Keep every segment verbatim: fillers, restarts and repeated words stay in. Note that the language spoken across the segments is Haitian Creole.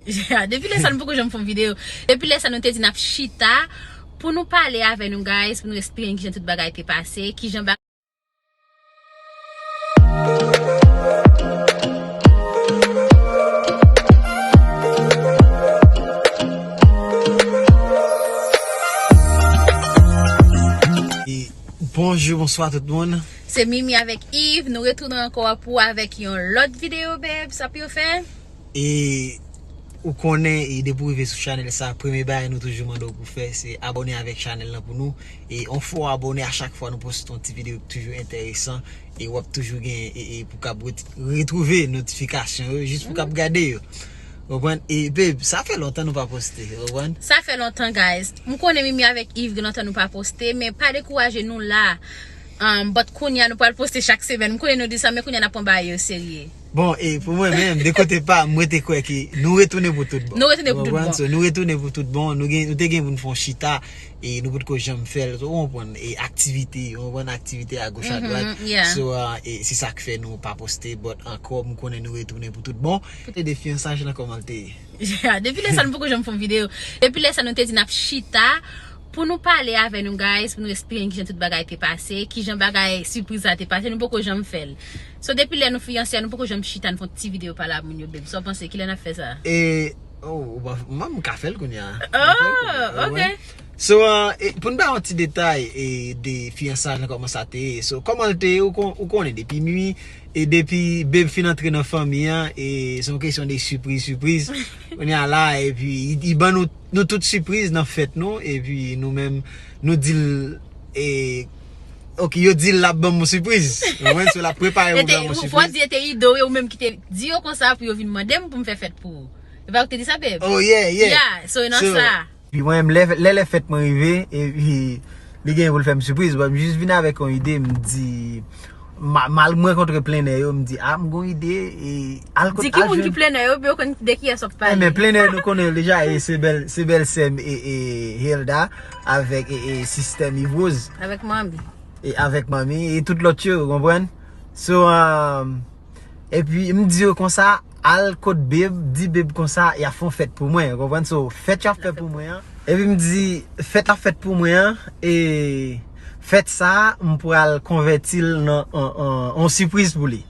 Depi lè sa nou poko janm fè yon videyo. Depi lè sa nou te di n ap chita pou nou pale avè nou, guys, pou nou eksplike n kijan tout bagay te pase, kijan bagay. E bonjou, bonswa tout moun. Se Mimi avèk Yves, nou retounen ankò pou avèk yon lòt videyo, babe. Sa pou yo fè? E ou konnen, e depi w rive sou chanèl sa, premye bagay nou toujou mande w pou fè, se abòne avèk chanèl lan pou nou. E yon fwa w abòne, a chak fwa nou poste yon ti videyo ki toujou enteresan, e w ap toujou gen, e, e pou kab ret- retwouve notifikasyon yo, jis pou kab gade yo. Ou konprann? E, babe, sa fè lontan nou pa poste, ou konprann? Sa fè lontan, guys. M konnen Mimi avèk Yves gen lontan nou pa poste, men pa dekouraje, nou la. Um, but kounye a nou pral poste chak semèn. M konnen nou di sa, men kounye a n ap pran bagay yo serye. Bon, e pou mwen menm, de kote pa m, mwen te kwè ke nou retounen pou tout bon. Nou retounen pou tout bon. Ou konprann? So, nou retounen pou tout bon. Nou gen, nou te gen pou n fè yon chita, e nou potko janm fè l. So, ou konprann? E aktivite, ou konprann? Aktivite a goch a dwat. So, uh, e se sa k fè nou pa poste, but ankò, m konnen nou retounen pou tout bon. Kote de fiyansaj lan, kòman l te ye? Depi lè sa nou poko janm fè yon videyo. Depi lè sa nou te di n ap chita pou nou pale avè nou, guys, pou nou eksplike n kijan tout bagay te pase, kijan bagay sipriz la te pase, nou poko janm fè l. So depi lè nou fiyanse a, nou poko janm chita n fè yon ti videyo pale ak moun yo, babe. Sa w panse? Kilè n ap fè sa? E, oh, ou pa, mwen m ka fè l kounye a. Oh, ok. So, uh, e, pou n ba yon ti detay e, de fiyansaj lan, kòman sa te ye. So, kòman l te ye, ou, kon, ou konnen depi mi, e depi babe fin antre nan fanmi an, e se yon kesyon de sipriz, sipriz. Kounye a la, epi, li, li ban nou, nou tout sipriz nan fèt nou, epi nou menm, nou di l, e, ok, yo di l l ap ban m yon sipriz. Ou konprann? So, l ap prepare pou ban m yon sipriz. Fò di e te ide w, e ou menm ki te di yo konsa pou yo vin mande m pou m fè fèt pou ou. E pa ou ki te di sa, babe? Oh, yeah, yeah. Yeah, so e nan sa. Epi mwen menm, lè, lè, lè fèt mwen rive, epi li genyen pou l fè m sipriz, but m jis vin avèk yon ide, m di, ma, mal m rankontre plennè yo, m di, a, m gon ide, e, al kot, al jwenn. Di ki moun ki plennè yo, epi yo konn de kiyès w ap pale. Enben, plennè yo nou konnen yo deja, e se bèl, se bèl sè m, e, e, Hilda, avèk, e, e, sistè m Yves Rose. Avèk manmi. E avèk manmi, e tout lòt yo, ou konprann? So, um, epi m di yo konsa, al kot babe, di babe konsa, y ap fè yon fèt pou mwen, ou konprann? So, fèt y ap fè pou mwen an. Epi m di, fèt y ap fèt pou mwen an, e fèt sa a, m pral konvèti l nan, an, an, an sipriz pou li.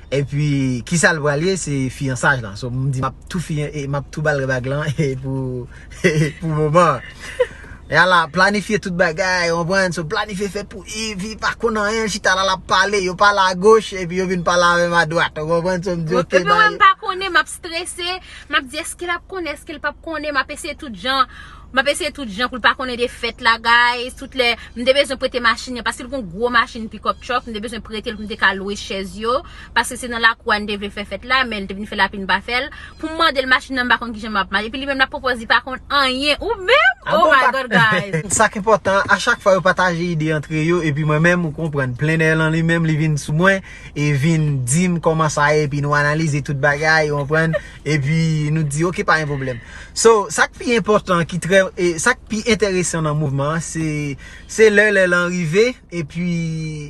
Epi, kisa l pral ye? Se fiyansaj lan. So, m di, m ap tou fiyan-, e, m ap tou ba l bag lan, e pou, pou moman an. E ala, planifye tout bagay, ou konprann? So, planifye fèt pou Yves, Yves pa konn anyen, l chita la, l ap pale, yo pale agoch, epi yo vin pale avè m adwat, ou konprann? So, m di, ok, epi mwen, m pa konnen, m ap strese, m ap di, èske l ap konnen, èske l p ap konnen, m ap eseye tout jan, m ap eseye tout jan pou l pa konnen de fèt la, guys, tout lè, m te bezwen prete machin nan, paske l gon gwo machin pickup truck, m te bezwen prete l pou m te ka lwe chèz yo, paske se nan lakou a n te vle fè fèt la, men l te vin fè lapli n pa fè l. Pou m mande l machin nan, m pa konn kijan m ap mache. Epi li menm l ap pwopòz li pa konn anyen. Ou menm? Oh my God, guys! Sa k enpòtan, a chak fwa yo pataje ide antre yo, epi mwen menm, ou konprann, plennè lan li menm, li vin sou mwen, e vin di m kòman sa ye, epi nou analize tout bagay, ou konprann? Epi nou di, ok, pa gen pwoblèm. So, sa k pi enpòtan, ki trè, e sa k pi enteresan nan mouvman an, se, se lè lè lan rive, epi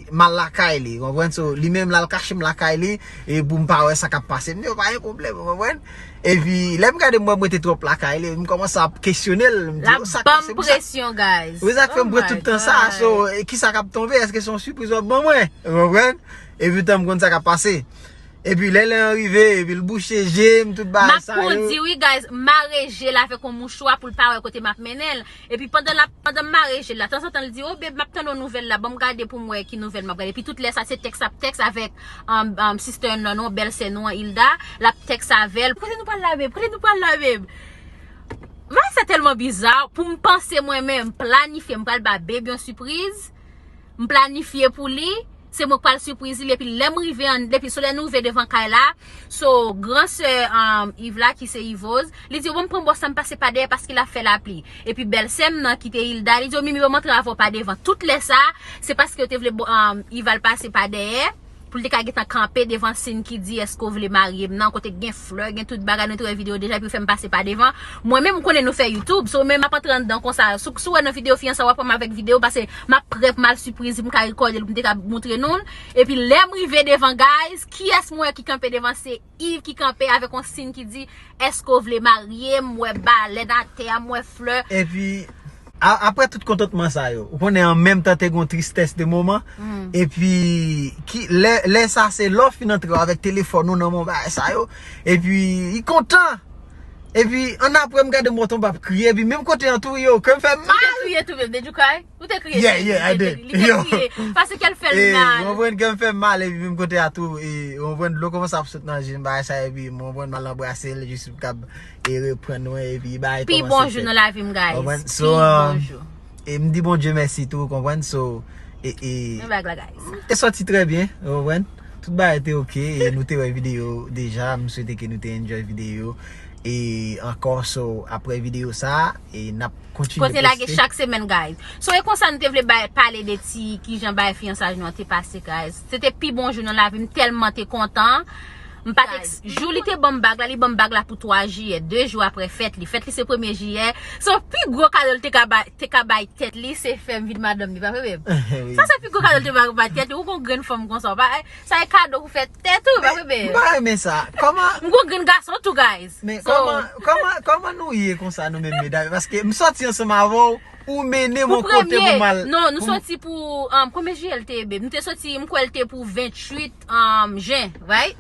m al lakay li, ou konprann? So, li menm, l al kache m lakay li, e pou m pa wè sa k ap pase. M di, yo, pa gen pwoblèm, ou konprann? Epi, lè m gade m wè m rete twòp lakay li, m kòmanse ap kesyone l, m di, yo, sa k pase pou sa? L ap ban m presyon, guys. Wi, sa k fè m pran tout tan sa, so, e kisa k ap tonbe? Èske se yon sipriz w ap ban mwen? Ou konprann? Epi tan m konn sa k ap pase. Epi lè lè an rive, epi l bouche je m, tout bagay sa yo. M ap kondi wi, guys, m mare je l avèk yon mouchwa pou l pa wè kote m ap mennen l. Epi pandan l ap, pandan m mare je l la, tanzantan l di, "O, babe, m ap tann yon nouvèl la, ban m gade pou m wè ki nouvèl m ap gade." Epi tout lè sa, se tèks l ap tèks avèk, um, um, sister nou an, bèlsè nou an, Hilda. L ap tèks avè l. Kote nou pral la, babe? Kote nou pral la, babe? Bagay sa tèlman biza, pou m panse mwen menm, m planifye, m pral ba babe yon sipriz. M planifye pou li, se mwen k pral sipriz li, epi lè m rive an, epi so lè nou rive devan kay la, so, gran sè, um, Yves la, ki se Yvose, li di, "Bon, m pran bòs la, m pase pa dèyè paske l ap fè lapli." Epi bèlsè m nan, ki te Hilda, li di, "O, Mimi, ban m antre avè w pa devan." Tout lè sa, se paske yo te vle, um, Yves al pase pa dèyè. pou l te ka gentan kanpe devan siy ki di èske w vle marye m nan, kote gen flè, gen tout bagay, nou te wè videyo deja, epi w fè m pase pa devan. Mwen menm, m konnen nou fè YouTube, so menm m ap antre anndan konsa. Si w, si w wè nan videyo fiyansa, w ap wè m avèk videyo, paske m ap prè pou m al sipriz, m ka rekòde l, pou m te ka montre nou l. Epi lè m rive devan, guys, kiyès mwen wè ki kanpe devan? Se Yves ki kanpe avèk yon siy ki di, èske w vle marye m? M wè balèn atè a, m wè flè. Epi, a- apre tout kontantman sa yo, ou konnen an menm tan te gon tristès de moman. Epi, ki, lè, lè sa se lè w fin antre avèk telefòn ou nan men w bagay sa yo. Epi, li kontan. Epi, annapre m gade m wè tonbe ap kriye. Epi, menm kote an tou, yo, kè m fè mal. Ou te kriye tou menm, did you cry? Ou te kriye? Yeah, yeah, I did. Li te kriye. Paske kè l fè l mal. Ou konprann, kè m fè mal, epi menm kote a tou, e, ou konprann, dlo kòmanse ap sot nan je m, bagay sa, epi mwen konprann m al anbrase l, jis pou l kab, e, reprann mwen, epi bagay kòmanse fèt. Pi bon jou nan lavi m, guys. Pi bon jou. E m di Bondye mèsi tou, ou konprann, so, e, e, men bag la, guys. M te sòti trè byen, ou konprann. Tout bagay te oke, e nou te wè videyo deja, m swete ke nou te enjoy videyo. E ankò, so, apre videyo sa, e n ap kontinye poste. Poste lage chak semèn, guys. So, e konsa nou te vle bay, pale de ti kijan bagay fiyansaj nou an te pase, guys. Se te pi bon jou nan lavi m, tèlman te kontan. M pa t eks- jou li te ban m bag la, li ban m bag la pou twa jiyè, de jou apre fèt li. Fèt li se premye jiyè. So, pi gwo kado l te ka bay, te ka bay tèt li, se fè m vin madanm li, pa vre, babe? Wi. Sa se pi gwo kado l te ka bay tèt li. Ou gon grenn fanm konsa, ou pa, sa e kado pou fè tèt ou, pa vre, babe? M pa renmen sa. Kòman? M gon grenn gason tou, guys. Men kòman, kòman, kòman nou ye konsa nou menm medam? Paske m sòti ansanm avè w, ou mennen m yon kote pou m al. Non, nou sòti pou, um, konbyen jiyè l te ye, babe? Nou te sòti, m kwè l te pou venntuit, um, jen, right?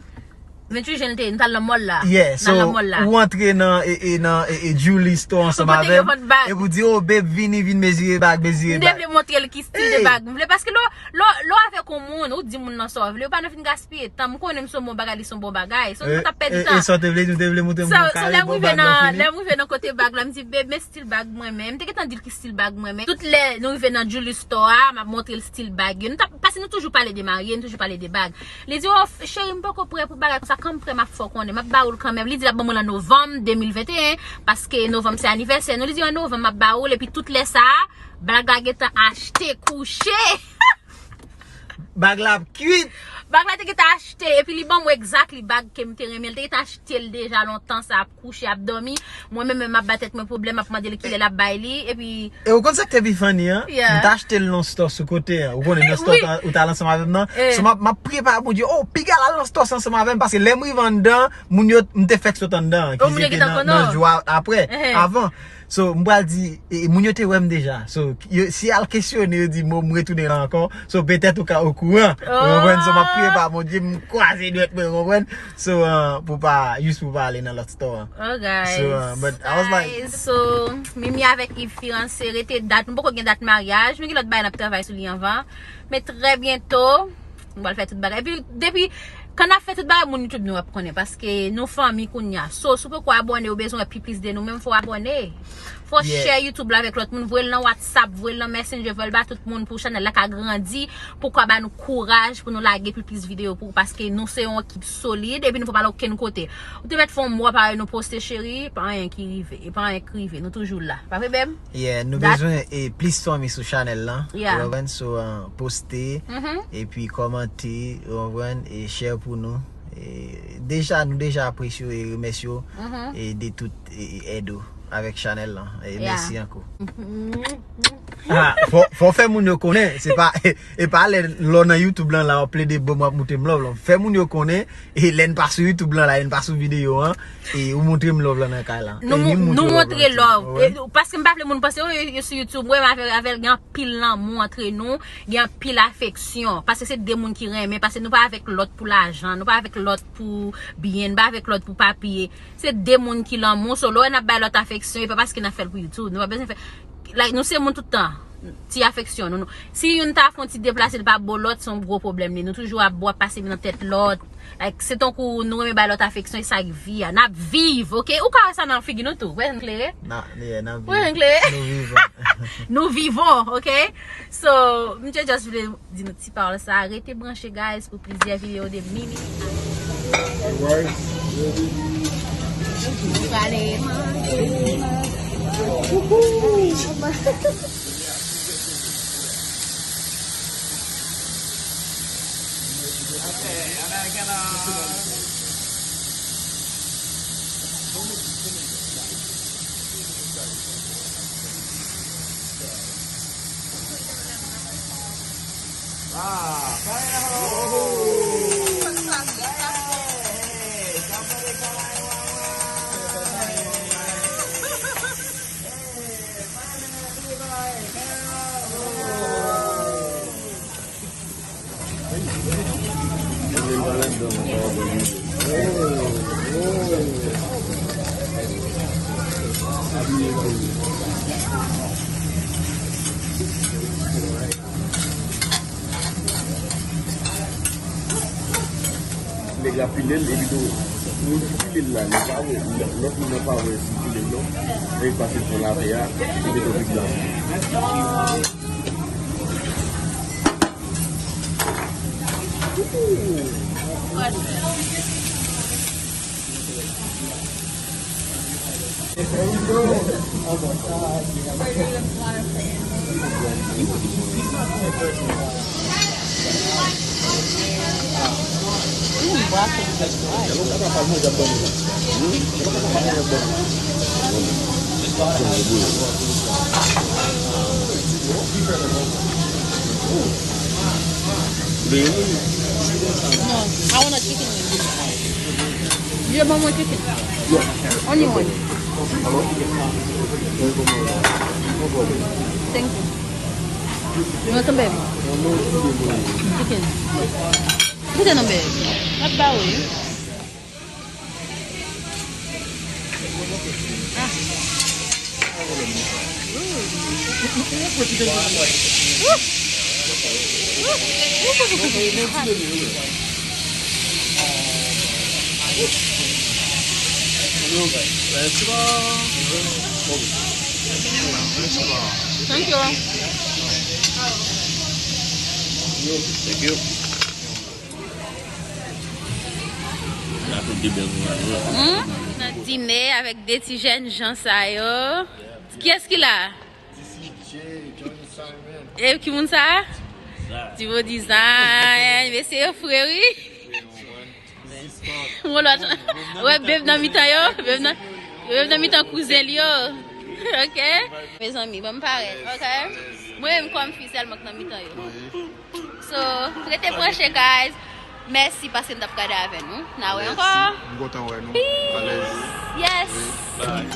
Venntuit jen l te ye, nou t al nan mall la. Yeah, so, ou antre nan, e, e, nan, e, e, Julie Store ansanm avè m. Epi w di, "Oh, babe, vini, vin mezire bag, mezire bag." M te vle montre l ki stil de bag m vle, paske lè, lè, lè w avèk yon moun, ou di moun nan sa w vle, ou pa nan vin gaspiye tan. M konnen m se yon bon bagay, li se yon bon bagay. So, nou pa t ap pèdi tan. E, e sa w te vle, nou te vle montre m yon kare bon bag nan fini. So, lè m rive nan, lè m rive nan kote bag la, m di, "Babe, men stil bag mwen menm." M te gentan di l ki stil bag mwen menm. Tout lè nou rive nan Julie Store a, m ap montre l stil bag yo. Nou t ap, paske nou toujou pale de marye, nou toujou pale de bag. Li di, "Oh, cheri, m poko prè pou bagay konsa, kan m prè, m ap fè w konnen, m ap ba ou l kanmenm." Li di l ap ban mwen l an novanm de mil venteyen, paske novanm se anivèsè nou. Li di, "An novanm, m ap ba ou l," epi tout lè sa a, bag la gentan achte, kouche. Bag la ap kwit. Bag la te gentan achte, epi li ban mwen exactly bag ke m te renmen. Li te gentan achte l deja lontan, sa ap kouche, ap dòmi. Mwen menm, menm m ap ba tèt mwen pwoblèm, m ap mande l kilè l ap bay li, epi. E ou konn sa k te pi funny an? Yeah. M t achte l nan store sou kote an. Ou konnen nan store ou t al ansanm avè m nan? So, m ap, m ap priye pa Bondye, "Oh, piga l al nan store sa ansanm avè m," paske lè m rive anndan, moun yo, m te fèk sot anndan an, ki se te nan, nan jou a, apre, avan. So, m pral di, e, e, moun yo te wè m deja. So, yo, si y al kesyone, yo di, "Mo, m retounen la ankò." So, petèt ou ka okouran. Ou konprann? So, m ap priye pa Bondye, m kwaze dwèt mwen, ou konprann? So, uh, pou pa, jis pou pa ale nan lòt store an. Oh, guys. So, uh, but I was like, guys, so, Mimi avèk Yves fiyanse, rete dat, nou poko gen dat maryaj, nou gen lòt bagay n ap travay sou li anvan. Men trè byento, nou pral fè tout bagay. Epi, depi, kan n ap fè tout bagay, moun YouTube nou ap konnen, paske nou fanmi kounye a. So, si w poko abòne, ou bezwen wè pi plis de nou menm, fò w abòne. Fò w share YouTube la avèk lòt moun, voye l nan WhatsApp, voye l nan Messenger, voye l ba tout moun pou chanèl la ka grandi, pou ka ba nou kouraj pou nou lage pi plis videyo pou, paske nou se yon ekip solid, epi nou poko al okenn kote. Ou te mèt fè yon mwa parèy nou poste, cheri, pa anyen ki rive, e pa anyen ki rive, nou toujou la. Pa vre, babe? Yeah, nou bezwen, e, plis fanmi sou chanèl lan. Yeah. Ou konprann? So, uh, poste, epi kòmante, ou konprann? E share pou nou. E deja, nou deja apresye w e remèsye w, e de tout, e, e èd ou avèk chanèl lan. E mèsi ankò. Ah, fò, fò fè moun yo konnen, se pa, e pa lè, lè w nan YouTube lan la, w ap plede ban m, w ap montre m love lan. Fè moun yo konnen, e lè n pa sou YouTube lan la, lè n pa sou videyo an, e ou montre m love lan nan kay la. Nou, nou montre love. E, paske m pa vle moun panse, "Oh, yo, yo sou YouTube, mwen avè, avè l gen anpil lanmou antre nou, gen anpil afeksyon." Paske se de moun ki renmen, paske nou pa avèk lòt pou lajan, nou pa avèk lòt pou byen, nou pa avèk lòt pou papye. Se de moun ki lanmou, so lè w wè n ap bay lòt afeksyon, e pa paske n ap fè l pou YouTube. Nou pa bezwen fè, like, nou se moun tout tan. Ti afeksyon, nou, nou. Si youn ta fè yon ti deplase, li pa bo lòt, se yon gwo pwoblèm li. Nou toujou ap bo, ap pase nan tèt lòt. Like, se tankou nou renmen bay lòt afeksyon, e sa k vi a. N ap viv, oke? Ou ka wè sa nan figi nou tou. Wè, n klere? N ap, yeah, n ap viv. Wè, n klere? Nous vivons. Nous vivons, oke? So, m te just vle di nou ti pawòl sa. Rete branche, guys, pou plizyè videyo de Mimi. Alright. Nou prale manje. Nèg la pile l, epi tou, moun ki pile l la, li pa wè, lòt moun nan pa wè si l pile l non. Epi pase l pran latè a, li mete l big la. No, I want a chicken wing. You don't want chicken? Only one. Thank you. You want some, baby? Chicken. Put it on, baby. Not bad way. Thank you. Thank you. Hmm? Nan dine avèk de ti jèn jan sa yo. Kiyès ki la? E ki moun sa? Divo Design. Mesye yo fre, wi. Yon lòt. Wè, Babe nan mitan yo. Babe nan, Babe nan mitan kouzen li yo. Ok? Mezanmi, ban m parèt. Ok? Mwen menm kòm fi sèlman k nan mitan yo. So, rete branche, guys. Mèsi paske n t ap gade avè nou. N a wè ankò. M kontan wè nou. Peace. Alèz. Yes. Bye.